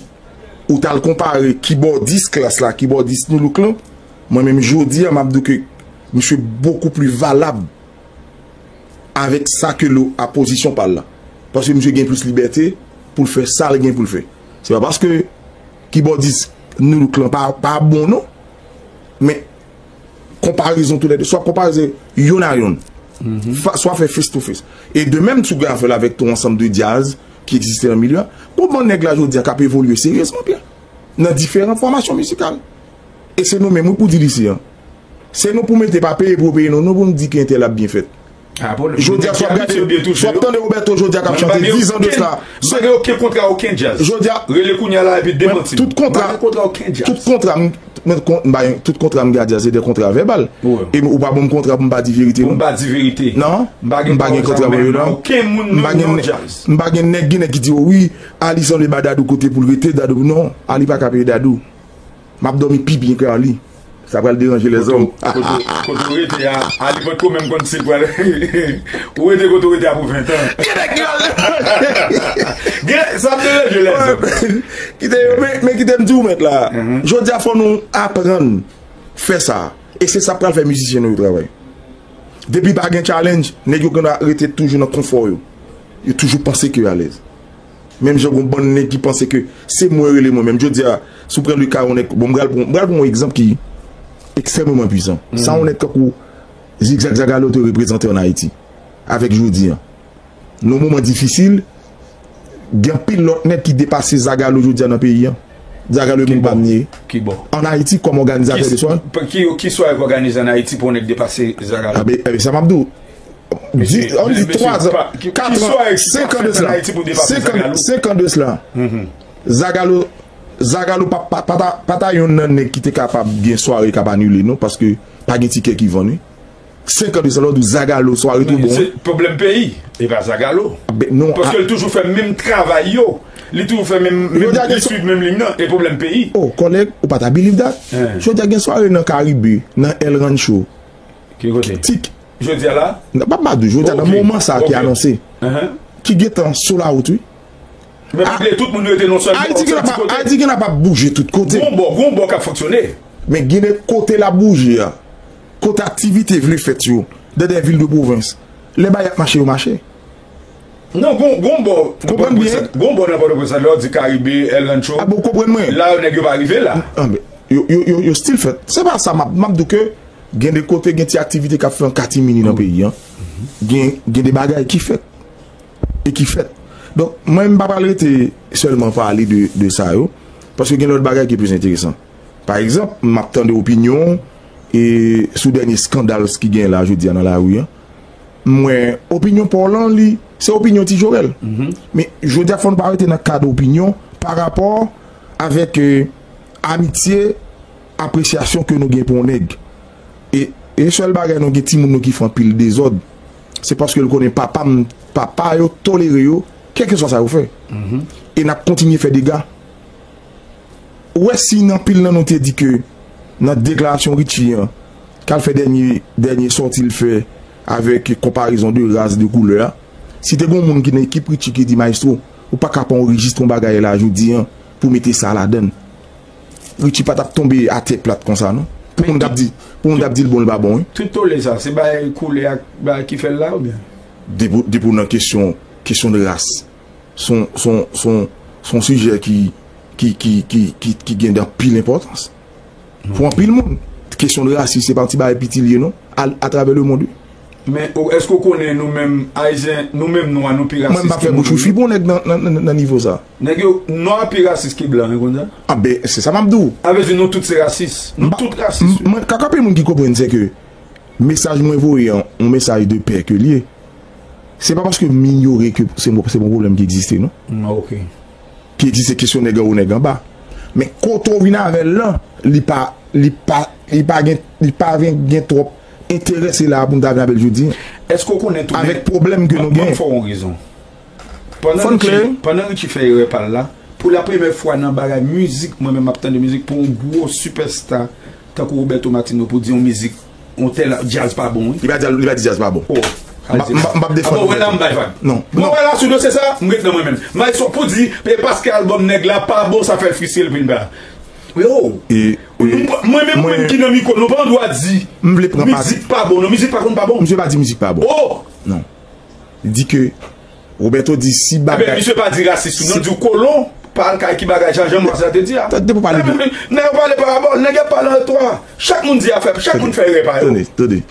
ou t al konpare kibòdis klas la, kibòdis New Look lan, mwen menm jodi a, m ap di w ke misye bokou pli valab avèk sa ke lo a pozisyon pa l la. Paske misye gen plis libète pou l fè sa l gen pou l fè. Se pa paske kibòdis New Look lan pa, pa bon non. Men konparezon tou lè de, swa konparezon yonn a yonn, fa- swa fè face to face. E de menm si w gen afè l avèk tou ansanm de djaz ki egziste nan milye a, bon, bon nèg la jodi a k ap evolye seryezman byen nan diferan fòmasyon mizikal. E se nou menm wi pou di l isi an. Se nou pou mete pa peye pou yo peye nou, nou pou n di ke entèl ap byen fèt. Jodi a, swa ap gade, swa ap tande Roberto jodi a k ap chante dizan de sla. M pa gen okenn kontra okenn djaz. Jodi a, rele kounye a la epi demanti m. Tout kontra, tout kontra, m, m, kon- m ba- tout kontra m gen a djaz, se de kontra vèbal. E ou pa ban m kontra pou m pa di verite non. Pou m pa di verite. Non, m pa gen kontra pou yo non. Okenn moun nan djaz. M pa gen nèg, gen nèg ki di, "O wi, Ali sanble ba Dadou kote pou l rete, Dadou." Non, Ali pa ka peye Dadou. M ap dòmi pi byen ke Ali. Sa pral deranje lèzòm. Kote, kote, kote w rete a, Ali potko menm konn si l pral. Ou rete kote w rete a pou ven tan. Gen nèg ki al. Gen, sa ap deranje lèzòm. Kite yo, men, men kite m di w mèt la. Jodi a fò nou aprann fè sa. E se sa k pral fè mizisyen nou yo travay. Depi pa gen challenge, nèg yo konn rete toujou nan konfò yo. Yo toujou panse ke yo alèz. Menm jan gon bann nèg ki panse ke se mwen rele mwen menm. Jodi a, si w pran le ka yon nèg, bon, m pral pran, m pral pran yon egzanp ki ekstrèmeman pwisan. Sa yon nèg tankou Zigzag Zagalo te reprezante ann Ayiti. Avèk jodi a. Nan moman difisil, gen anpil lòt nèg ki depase Zagalo jodi a nan peyi a. Zagalo e moun pa m ye. Ki bò? Ann Ayiti, kòm òganizatè de sware. Ki, ki sware k òganize ann Ayiti pou yon nèg depase Zagalo? A, ben, e, sa m ap di w. Di, an di twa zan, kat an, senk an de sla. Senk an, senk an de sla. Zagalo, Zagalo pa, pa, pa ta, pa ta yonn nan nèg ki te kapab gen sware k ap anile non, paske pa gen tikè ki vann wi. Senk an de sla, lè w di w Zagalo, sware twò bon. Se pwoblèm peyi, e pa Zagalo. Paske l toujou fè menm travay yo. Li toujou fè menm, menm, li swiv menm liy nan, e pwoblèm peyi. Oh, kòlèg, ou pa ta believe that? Jodi a gen sware nan Karibe, nan El Rancho. Ki kote? Tik. Jodi a la? Nan, pa, pa di jodi a, nan moman sa a ki anonse. Ki gentan sou la wout, wi. Men pa bliye, tout moun rete nan sèl bò, Ayiti gen ap, Ayiti gen ap bouje tout kote. Gon bò, gon bò k ap fonksyone. Men gen de kote l ap bouje a. Kote aktivite vle fèt yo. Dans des villes de province. Lè bagay ap mache, yo mache. Non, gon, gon bò. Konprann byen. Gon bò nan Pòtoprens, lè w di Karibe, El Rancho. A bon, konprann mwen. La, nèg yo pa rive la. Yo, yo, yo, yo still fèt. Se pa sa m ap, m ap di w ke gen de kote, gen ti aktivite k ap fè an katimini nan peyi a. Gen, gen de bagay ki fèt. E ki fèt. Donk, mwen, m pa pral rete sèlman pale de, de sa yo, paske gen lòt bagay ki plis enteresan. Pa egzanp, m ap tande opinyon w, e sou dènye skandal ki gen la jodi a nan lari a. M wè opinyon pa w lan, li, se opinyon Ti Jorèl. Men jodi a, fò n pa rete nan kad opinyon pa rapò avèk, e, amitye, apresyasyon ke nou gen pou yon nèg. E, e sèl bagay nou gen timoun nou ki fè anpil dezòd, se paske l konnen papa m, papa yo tolere yo, kèlkeswa sa yo fè. E n ap kontinye fè dega. Ou wè si nan anpil nan nou te di ke nan deklarasyon Richie an, k al fè dènye, dènye sòti l fè avèk konparezon de ras, de koulè a, si te gen yon moun ki nan ekip Richie ki di, "Maestro, ou pa ka pran yon rejis yon bagay la jodi a pou mete sa ladan l." Richie pa t ap tonbe atè plat konsa non. Pou moun t ap di, pou moun t ap di l bon, l pa bon wi. Tout tole sa, se bagay koulè ak bagay ki fè l la oubyen? Depi, depi w nan kesyon, kesyon de ras, se yon, se yon, se yon, se yon sijè ki, ki, ki, ki, ki, ki gen anpil enpòtans. Pou anpil moun, kesyon de rasis, se pa yon ti bagay piti l ye non, a, atravè lemonn wi. Men, o, èske w konnen nou menm Ayisyen, nou menm nwa, nou pi rasis ki moun yo? Mwen, m pa fè bouch wifi pou nèg nan, nan, nan, nan nivo sa. Nèg yo, nwa pi rasis ki blan, ou konn sa? A ben, se sa m ap di w. A vle di nou tout se rasis. Nou tout rasis wi. Mwen, kaka anpil moun ki konprann se ke mesaj mwen voye an, yon mesaj de pè ke l ye. Se pa paske m inyore ke se, se yon pwoblèm ki egziste non. Ki egziste kesyon nèg anwo, nèg anba. Men kote w vin avè l lan, li pa, li pa, li pa gen, li pa gen, gen twòp enterè se la a pou n ta vin avè l jodi. Èske w konnen tou avèk pwoblèm ke nou gen? Fò w rezon. Pandan Richie, pandan Richie fè erè pa l la, Pou la premyè fwa nan bagay mizik, mwen menm m ap tande mizik pou yon gwo sipèsta tankou Roberto Martino pou di yon mizik, yon tèl djaz pa bon, wi. Li pa di, li pa di djaz pa bon. Oh, m p ap defann. Bon, wè la, m bay vag. Non. Bon, wè la, sou dosye sa, m ret nan mwen menm. Maestro, pou di, e paske albòm nèg la pa bon, sa fè l fristre l vin ba. Yo, e, mwen menm, mwen ki nan mikwo, nou pa gen dwa di mizik pa bon, non, mizik pa konn pa bon. Misye pa di mizik pa bon. Oh! Non. Li di ke Roberto di si bagay. Ebyen, misye pa di rasis, non, di w kolon, pa al kay ki bagay, jan, jan Mwa sa te di a. Tande pou pale de. Nèg yo pale parabòl, nèg yo pale an twa. Chak moun di afè, chak moun fè erè pa yo. Tande, tande.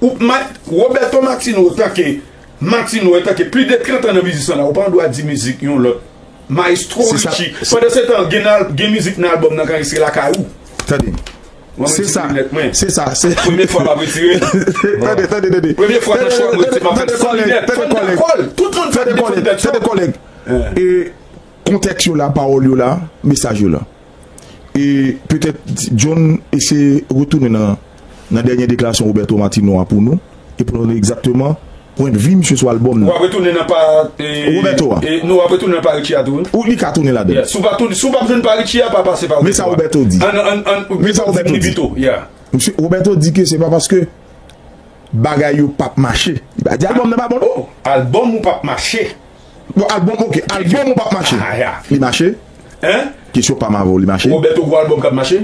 Ou, Ma-, Roberto Martino, tanke Martino, tanke plis de trant an nan biznis lan, ou pa gen dwa di mizik yon lòt. Maestro Richie. Pandan se tan, gen, gen mizik nan albòm nan k anrejistre lakay ou. Tande. Se sa. Se sa. Se premye fwa m ap retire l. Tande, tande, tande. Premye fwa nan chwa m retire, m ap fè l san linèt. Tande, kòlèg. Tout moun fè defo tèt yo. Tande, kòlèg. E kontèks yo la, pawòl yo la, mesaj yo la. E petèt John eseye retounen nan, nan dènye deklarasyon Roberto Martino a pou nou. E pou nou egzakteman pwennvi misye sou albòm nan. W ap retounen nan pa, e, Roberto a. E, non, w ap retounen nan pa Richie a tou, wi. Ou li ka tounen ladan. Yeah. Si w pa tounen, si w pa jwenn pa Richie a, pa pase pa Roberto a. Men sa Roberto di. An, an, an, men sa Roberto di. Pito, yeah. Misye Roberto di ke se pa paske bagay yo p ap mache. Li pa di albòm nan pa bon, non. Oh, albòm ou p ap mache. Bon, albòm, ok. Albòm ou p ap mache. Ah, yeah. Li mache. Hein? Kesyon pa m avè w, li mache. Roberto gwo albòm k ap mache?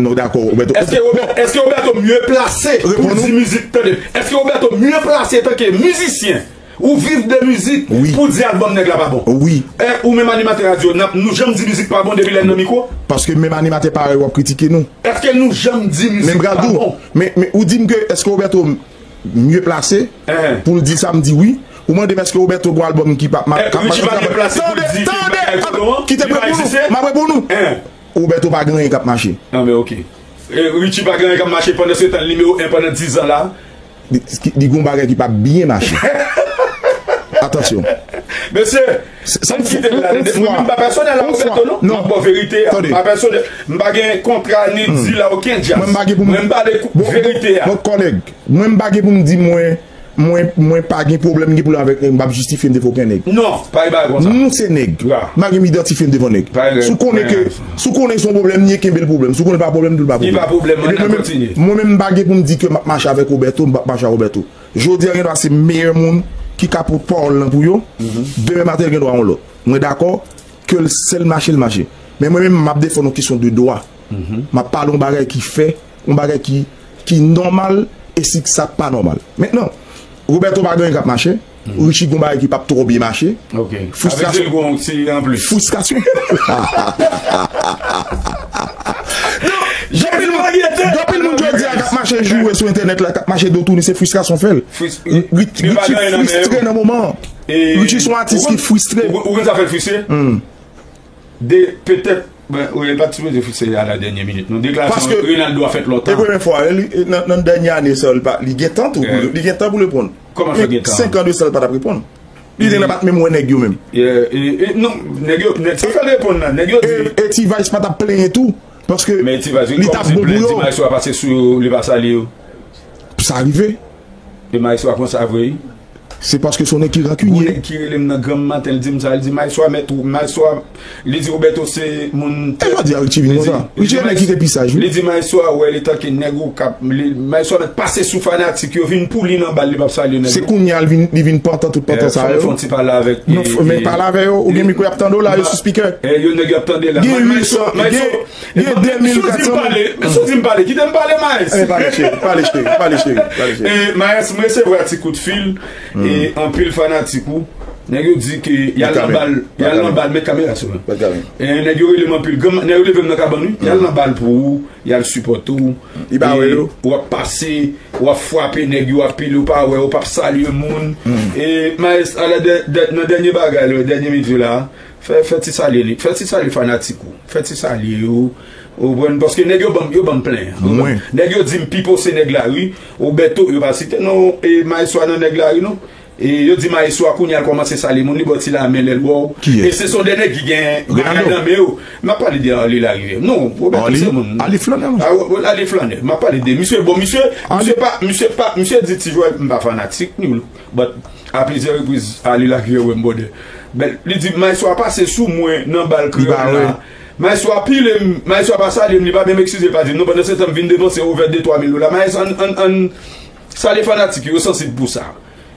Non, dakò, Roberto. Èske Roberto, èske Roberto mye plase pou di mizik, tande, èske Roberto mye plase tanke mizisyen ou viv de mizik pou di albòm nèg la pa bon? Wi. E, ou menm animatè radyo, n ap, nou janm di mizik pa bon depi lè n nan mikwo? Paske menm animatè parèy w ap kritike nou. Èske nou janm di mizik pa bon? Men, men ou di m ke èske Roberto mye plase pou l di sa, m di wi. Ou mande m èske Roberto gon albòm ki p ap ma-, k ap mache. Richie pa mye plase pou l di ke bagay kolon an, kite m reponn ou, m ap reponn ou. Roberto pa gen anyen k ap mache. Non, men ok. E Richie pa gen anyen k ap mache pandan se tan l nimewo en pandan diz an la. Li, li gon bagay ki p ap byen mache. Atansyon. Mesye, ann kite l la. Mwen menm pa pèsonèl a Roberto, non. M ap ba w verite a. M pa pèsonèl. M pa gen kontra ni dil a okenn djaz. Mwen m pa gen pou m, mwen m pale verite a. Bon, kòlèg, mwen m pa gen pou m di mwen, mwen, mwen pa gen pwoblèm, gen pwoblèm avèk nèg, m p ap jistifye m defo okenn nèg. Non, pa gen bagay konsa. Nou se nèg. M pa gen m idantifye m devan nèg. Si w konnen ke, si w konnen se yon pwoblèm, ni e kenbe l pwoblèm. Si w konnen l pa pwoblèm, di l pa pwoblèm. Li pa pwoblèm, ann kontinye. Mwen menm, mwen menm m pa gen pou m di ke m ap mache avèk Roberto, m p ap mache avèk Roberto. Jodi a, gendwa se meyè moun ki ka pot pawòl lan pou yo. Demen maten, l gendwa yon lòt. Mwen dakò ke l sèl mache, l mache. Men mwen menm, m ap defann yon kesyon de dwa. M ap pale yon bagay ki fè, yon bagay ki, ki nòmal, e si sa k pa nòmal. Mentnan, Roberto pa gen anyen k ap mache. Richie gon bagay ki p ap twò byen mache. Ok. Fristrasyon. Avèk gon ti anplis. Fristrasyon. Anpil moun, anpil moun jodi a k ap mache joure sou entènèt la, k ap mache do tounen, se fristrasyon fè l. Fris-, Ri-, Ri-, Richie fristre nan moman an. Richie se yon atis ki fristre. Ou, ou konn sa fè l fristre? De, petèt, ben, wi, li pa t sipoze fikse a la dènyè minit, non. Deklarasyon Ronaldo a fèt lontan. E premye fwa, li, nan, nan dènyè ane sa, li pa, li gen tan tou pou, li gen tan pou reponn. Kòman fè gen tan? Senk an de sa, li pa t ap reponn. Li te nan pa t menm wè nèg yo menm. Non, nèg yo, nèg sa fè l reponn la. Nèg yo di. E, e T-Vice pa t ap plenyen tou, paske li t ap bon pou yo. Di Maestro a pase sou yo, li pa salye yo. Sa rive. E Maestro a konsa vre, wi. Se paske se yon nèg ki rankinye. Gon nèg ki rele m nan granm maten, li di m sa, li di Maestro a mèt ou, Maestro a, li di Roberto se moun. E jodi a Richie vin konsa. Richie se nèg ki depisaj, wi. Li di Maestro a wè li tanke nèg ou k ap, li, Maestro a mèt pase sou fanatik yo, vin pou li nan bal, li p ap salye nèg yo. Se kounye a li vin, li vin pantan tout pantan sa yo. Fò m fè yon ti pale avèk. Non, men pale avè yo, ou gen mikwo y ap tande w la, yo sou speaker. E yo nèg y ap tande la. Gen uit san, gen, gen de mil kat san moun. Men si w di m pale, men si w di m pale, kite m pale, Maes. Pale, cheri, pale, cheri, pale, cheri, pale, cheri. E, Maes, m resevwa ti kout fil, e anpil fanatik ou. Nèg yo di ke y al nan bal, y al nan bal, met kamera sou mwen. E nèg yo rele m anpil. Granm, nèg yo leve m nan kabann, wi. Y al nan bal pou ou, y al sipòte ou. Li pa wè yo. W ap pase, w ap frape nèg yo, w ap pile, ou pa wè, ou p ap salye moun. E, Maes, ala dè-, dè-, nan dènye bagay la, dènye mizik la, Fè, fè ti salye li. Fè ti salye fanatik ou. Fè ti salye yo. Ou konprann? Paske nèg yo ban m, yo ban m plen. Mwen. Nèg yo di m pi pose nèg lari. Roberto, yo pa site non, e, Maestro a nan nèg lari, non. E yo di Maestro a kounye a l kòmanse salye moun, li ba w ti lamen lè l ba w. Kiyès? E se son dè nèg ki gen bagay nan men yo. M ap pale de Arly Larivière. Non, Roberto se moun. Arly flannè, non? A, Arly flannè. M ap pale de misye. Bon, misye, misye pa, misye pa, misye di Ti Jwèl, m pa fanatik ni, but a plizyè repriz, Arly Larivière wè m bòdè. Bèl, li di, "Maestro a pase sou mwen nan bal kreyòl la." Maestro a pile m, maestro a pa salye m, li pa menm eskize l, pa di m non. Pandan se tan, m vin depanse ouvè de twa mil dola. Maestro, ann, ann, ann salye fanatik yo, yo sansib pou sa.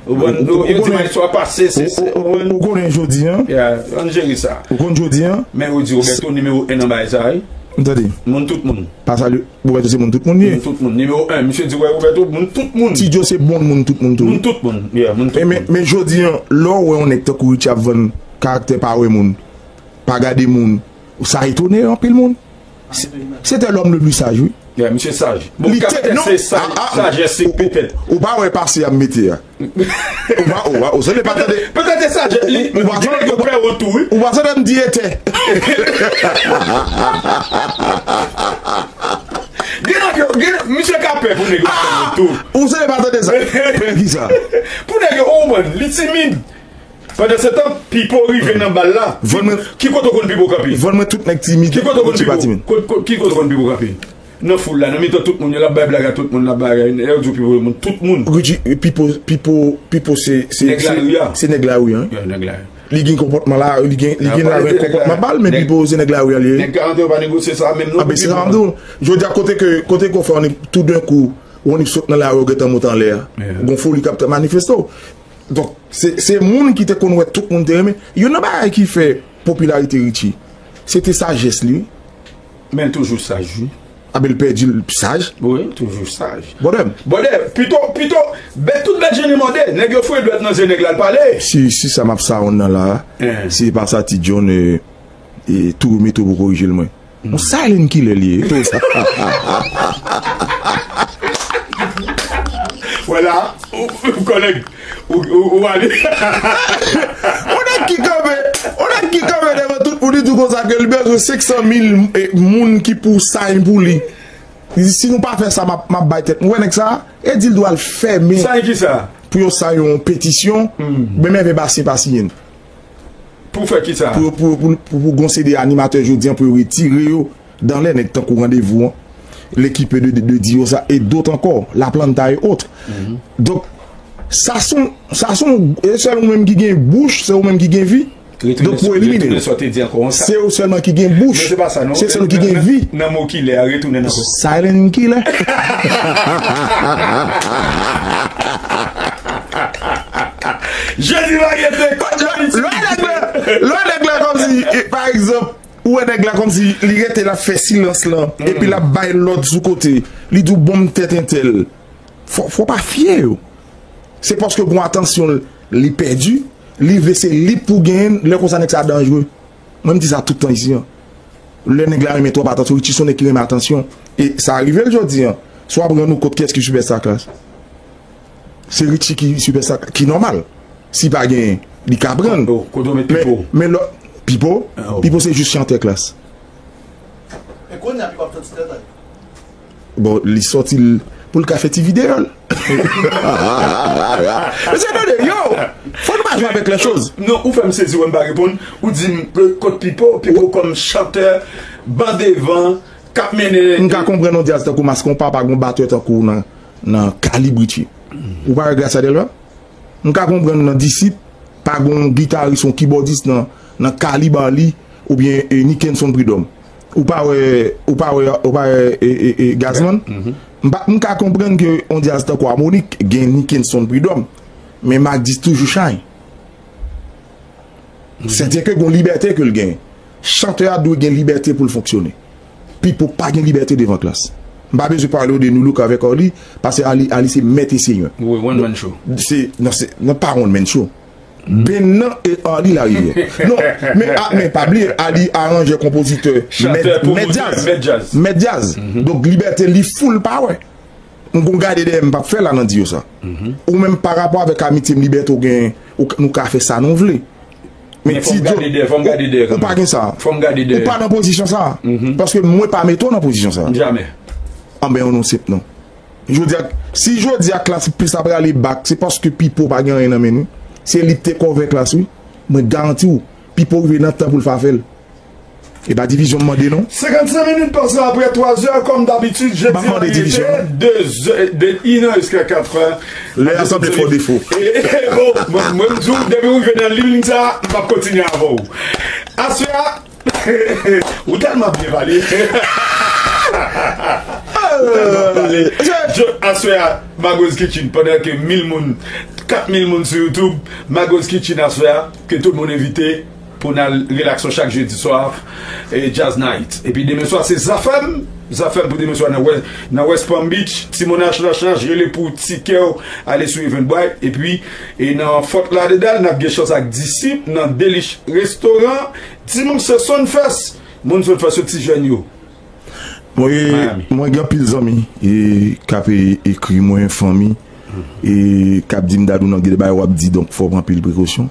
Ou konprann? Yo di maestro a pase, se, se, ou konprann? Ou konnen jodi an? Yeah, ann jere sa. Ou konn jodi an? Men yo di Roberto nimewo en nan bagay sa, wi. M tande. Moun tout moun. Pa salye, Roberto se moun tout moun li ye. Moun tout moun. Nimewo en, misye di, wè, Roberto, moun tout moun. Ti Djo se bon moun tout moun tou. Moun tout moun. Yeah, moun tout moun. Men, men jodi an, lè w wè yon nèg tankou Richie ap vann karaktè pa wè moun, pa gade moun, sa etone anpil moun. Se, se te lòm le pli saj, wi. Yeah, misye saj. Bon, karaktè se saj, sajès se petèt. Ou pa wè pase a m mete a. Ou pa, ou pa, ou se le pa tande. Petèt se sajès, li, ou pa tande yo pè yo tou, wi. Ou pa tande m di etè. Gen nèg yo, gen, misye ka pè pou nèg yo pè yo tou. Ou se le pa tande sa. Pè ki sa? Pou nèg yo, ou konprann, li timid. Pandan se tan, Pipo rive nan bal la. Vann mwen. Ki kote w konn Pipo kanpe? Vann mwen tout nèg timid. Ki kote w konn Pipo? Kot, kot, ki kote w konn Pipo kanpe? Nan foul la, nan mitan tout moun, yo l ap bay blag a tout moun, l ap bay, lè yo di w Pipo, moun, tout moun. Richie, Pipo, Pipo, Pipo se, se, se nèg lari a. Se nèg lari a, wi. Yeah, nèg lari. Li gen konpòtman la, li gen, li gen lari, konpòtman pa l, men Pipo se nèg lari a li ye. Nèg karante yo pa negosye sa menm non. A ben, se sa m di w. Jodi a, kote ke, kote ke w fè, on est, tout d'un coup, on est sot nan lari, ou gentan monte anlè a. Yeah. Gon foli k ap manifeste w. Donk, se, se moun ki te konn wè tout moun te renmen. Youn nan bagay ki fè popilarite Richie, se te sajès li, wi. Men l toujou saj, wi. A ben, l pèdi l saj. Wi, toujou saj. Brother. Brother, pito, pito, bèt tout bèt jan li mòde. Nèg yo foure dwèt nan zye nèg la, l pale. Si, si sa m ap sawonn nan la, si se pa sa Ti John, e, e, tou Metro pou korije l mwen. Yon silent killer li ye. Tou sa. Vwala, ou, ou, kòlèg, ou, ou, ou ale. On nèg ki kanpe, on nèg ki kanpe devan tout moun, li di konsa ke li bezwen senk san mil, e, moun ki pou sign pou li. Li di, "Si nou pa fè sa, m ap, m ap bay tèt." Ou wè nèg sa, e di l dwe al fèmen. Sa e ki sa? Pou yo sa yon petisyon, men men ven pa siyen, pa siyen. Pou fè ki sa? Pou, pou, pou, pou, pou gon seri de animatè jodi an, pou yo retire yo dan lè nèg tankou Randevou an, L'équipe de, de, de Diosa, e dòt ankò, La Planta e òt. Donk, sa son, sa son, e sèl ou menm ki gen bouch, se ou menm ki gen vi. Donk, pou elimine yo. Se ou sèlman ki gen bouch, se sèl ki gen vi. Nan mo killer a, retounen ankò. Silent killer. Jezi varyete, kòt jodi. Lè nèg la, lè nèg la kòmsi, e, pa egzanp, ou wè nèg la kòmsi li rete l ap fè silans lan, epi l ap bay lòd sou kote. Li di w bonm tèt entèl. Fò, fò pa fye yo. Se paske gon atansyon li pèdi, li vle se li pou genyen, lè konsa nèg sa danjre. Mwen m di sa tout tan isi an. Lè nèg la renmen twòp atansyon, Richie se yon nèg ki renmen atansyon. E sa rive l jodi an. Si w ap rann ou kont kiyès ki sipèsta klas. Se Richie ki sipèsta, ki nòmal. Si pa genyen, li ka pran. Kote w met Pipo? Men, men lò, Pipo, Pipo se jis chantè klas. Men kounye a Pipo ap sòti tèt a li. Bon, li sòti l pou l ka fè ti videyo l. Mesye, tande, yo, fò nou pa jwe avèk lè choz. Non, ou fè m sezi, wè m pa reponn. Ou di m, e, kot Pipo, Pipo kòm chantè, ban devan, k ap mennen. M ka konprann yon djaz tankou Mass Konpa pa gon batè tankou w nan, nan kalib Richie. Ou pa wè Gracia Delva? M ka konprann nan Disip, pa gon gitaris, yon kibòdis nan, nan kalib Arly, oubyen, e, Nickenson Prud'homme. Ou pa wè, ou pa wè, ou pa wè, e, e, e, Gazman? M pa, m ka konprann ke yon djaz tankou Harmonik gen Nickenson Prud'homme, men Mack Dix toujou shine. Sèten ke gon libète ke l genyen. Chantè a dwe gen libète pou l fonksyone. Pipo pa gen libète devan klas. M pa bezwen pale w de Nu Look avèk Arly, paske Arly, Arly se mèt e senyè. Wi, one man show. Se, non, se, non, pa one man show. Ben nan e Arly Larivière. Non, men, a, men pa bliye, Arly aranjè, konpozitè, mèt, mèt djaz. Mèt djaz. Donk, libète li full power. M gon gade dèyè m p ap fè la nan di yo sa. Ou menm pa rapò avèk amitye m, libète w gen, ou, nou ka fè sa nou vle. Men fò m gade dèyè, fò m gade dèyè kanmenm. Ou pa gen sa. Fò m gade dèyè. Ou pa nan pozisyon sa. Paske mwen pa mete w nan pozisyon sa. Jamè. Anben, yon non senp non. Jodi a, si jodi a klas plis ap rale bak, se paske Pipo pa gen anyen nan men li. Se li ki te kòve klas, wi. Mwen garanti w, Pipo rive nan tan pou l fè afè l. E pa divizyon m mande non. Senkannsenk minit pase apre twa zè, kòm dabitid, jedi an rete de zè, de inè jiska katrè. Lè a sanble fò defo. E, e, e, bon, mwen, mwen, m di w, depi w rive nan liy sa, m p ap kontinye avè w. Aswè a, ou tèlman byen pale. Ou tèlman byen pale. Aswè a, Mago's Kitchen, pandan ke mil moun, kat mil moun sou YouTube, Mago's Kitchen aswè a, ke tout moun envite pou n al relakse chak jedi swa, e, Jazz Night. Epi demen swa se Zafèm, Zafèm pou demen swa nan West, nan West Palm Beach, Ti Monach Lach Lach, rele pou tikè w, ale sou Eventbrite. Epi, e nan Fort Lauderdale, n ap gen chans ak Disip nan Delish Restaurant. Dimanch se Sumfest. Moun Sumfest yo ti jèn yo. Mwen, mwen gen anpil zanmi e k ap e- ekri mwen, fanmi, e k ap di m, "Dadou, nan gen de bagay w ap di, donk fò w pran anpil prekosyon."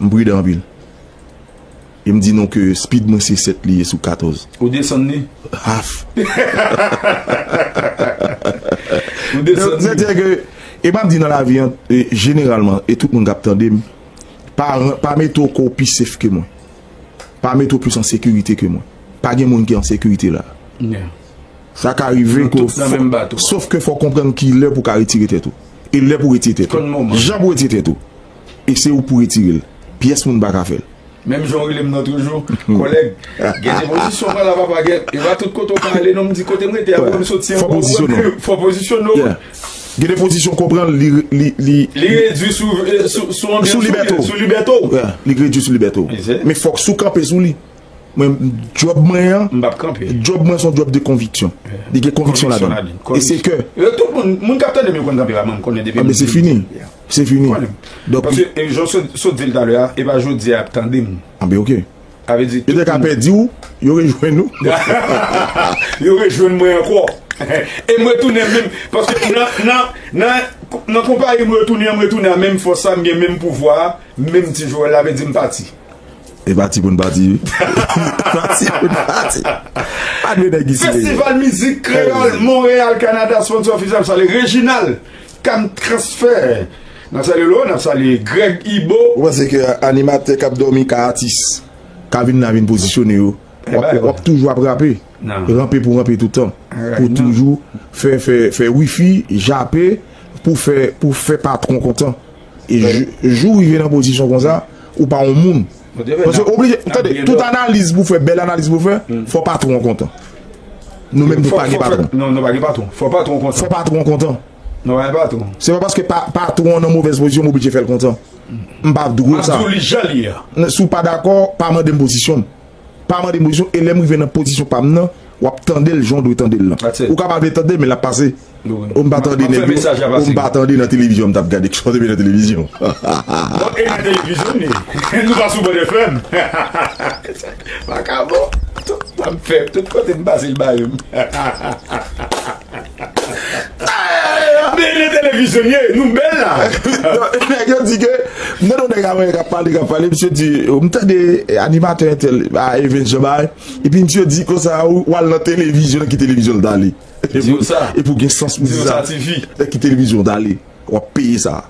M pridan anpil. E m di nou ke speed mwen se sèt li ye sou katòz. Ou desann li? Half. Ou desann li? Donk, sètadi ke, e m ap di nan lavi an, e, jeneralman, e tout moun k ap tande m, pa, pa mete w ke w pi safe ke mwen. Pa mete w plis an sekirite ke mwen. Pa gen moun ki an sekirite la. Yeah. Sa ka rive ke w, sof ke fò w konprann ki lè pou w ka retire tèt ou. E lè pou w retire tèt ou. Jan pou w retire tèt ou. E se ou pou retire l. Pyès moun pa ka fè l. Menm jan w rele m nan toujou, kòlèg, gen de pozisyon w pran la, papa, gen, e pa tout kote w ka ale non, m di kote m rete a, kote m soti an, fò w konprann ke fò w pozisyone w. Gen de pozisyon w konprann, li, li, li, li redui sou, eh, sou, sou anbyans ou, sou libète w. Sou libète w. Yeah, li redui sou libète w. Men fòk si w kanpe sou li. Mwen, djòb mwen an, m p ap kanpe. Djòb mwen se yon djòb de konviksyon. Li gen konviksyon ladan l. E se ke. Tout moun, moun k ap tande m yo konn kanpe la, mwen m konnen depi. Ah, men se fini. Se fini. Donk, paske, e, jan w sot, sot di l talè a, e pa jodi a y ap tande m. Ah, ben, ok. Sa vle di, yo te ka pèdi w, yo rejwenn ou. Yo rejwenn mwen ankò. E m retounen menm, paske nan, nan, nan, nan konpayi m retounen an, m retounen a menm fòs sa, m gen menm pouvwa a, menm ti jwèl la, vle di m pati. E pati pou n pati, wi. Pati pou n pati. Pa dwe nèg isi. Festival Mizik Kreyòl Montréal, Canada, sponsor official, salye Reginald, Cam Transfer. N ap salye Loro, n ap salye Greg Ibo. Ou panse ke animatè k ap dòmi ka atis, ka vin la vin pozisyone yo? W ap, w ap toujou ap rape. Ranpe pou ranpe toutan. Pou toujou fè, fè, fè wifi, jape, pou fè, pou fè patwon kontan. E jou, jou w rive nan pozisyon konsa, ou pa yon moun. Paske oblije, tande, tout analiz pou fè, bèl analiz pou fè, fò patwon an kontan. Nou menm nou pa gen patwon. Non, nou pa gen patwon. Fò patwon an kontan. Fò patwon an kontan. Nou pa gen patwon. Se pa paske pa, patwon an nan movèz pozisyon, m oblije fè l kontan. M pa dwe sa. M ap di w li jan li ye a. Si w pa dakò, pa mande m pozisyon m. Pa mande m pozisyon, e lè m rive nan pozisyon pa m nan, w ap tande l jan w dwe tande l lan. Ou ka pa vle tande l, men l ap pase. Ou m pa tande nèg yo, ou m pa tande nan televizyon, m t ap gade kisa w te met nan televizyon. Bon, e nan televizyon, li. Nou pa sou Band F M. Makabo, tout sa m fè, tout kote m pase, l ba yo. Men nan televizyon, ye, nou bèl la. Nèg yo di ke, m tande yon nèg avè k ap pale, k ap pale, misye di, m tande animatè entèl, a, Evens Jean Bay, epi misye di konsa, ou, w al nan televizyon, nan ki televizyon l t ale? Di yo sa. Epi w gen sans pou di sa. Nan ki televizyon w t ale? W ap peye sa.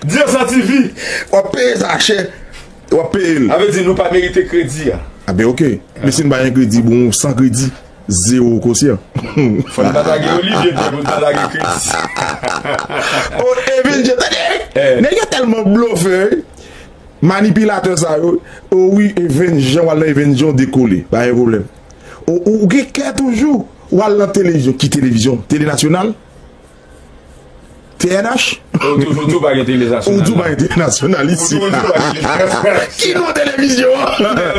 Di yo sa, T V. W ap peye sa, chè. W ap peye l. Sa vle di nou pa merite kredi a. A ben, ok. Men si n pa gen kredi, bon, san kredi, zewo kosyan. Fò n pa lage Olivier Pierre pou n pa lage kredi. O, Evens Jean, tande, wi. Nèg yo tèlman blofè, wi. Manipilatè sa yo, o wi, Evens Jean, w al nan Evens Jean, w dekole. Pa gen pwoblèm. O, ou, ou gen kè toujou, w al nan televizyon. Ki televizyon? Tele Nasyonal? T N H? Ou toujou di w pa gen tele nasyonal. Ou di w pa gen tele nasyonal isi. Ou toujou di w pa gen tele nasyonal. Ki non televizyon an?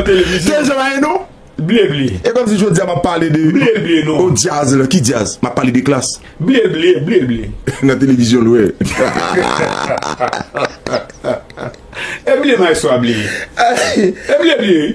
Televizyon pa gen non? Bliye, bliye. E kòmsi jodi a m ap pale de. Bliye, bliye, non. O djaz la, ki djaz? M ap pale de klas. Bliye, bliye, bliye, bliye. Nan televizyon l wè. E bliye, maestro a bliye. E bliye, bliye.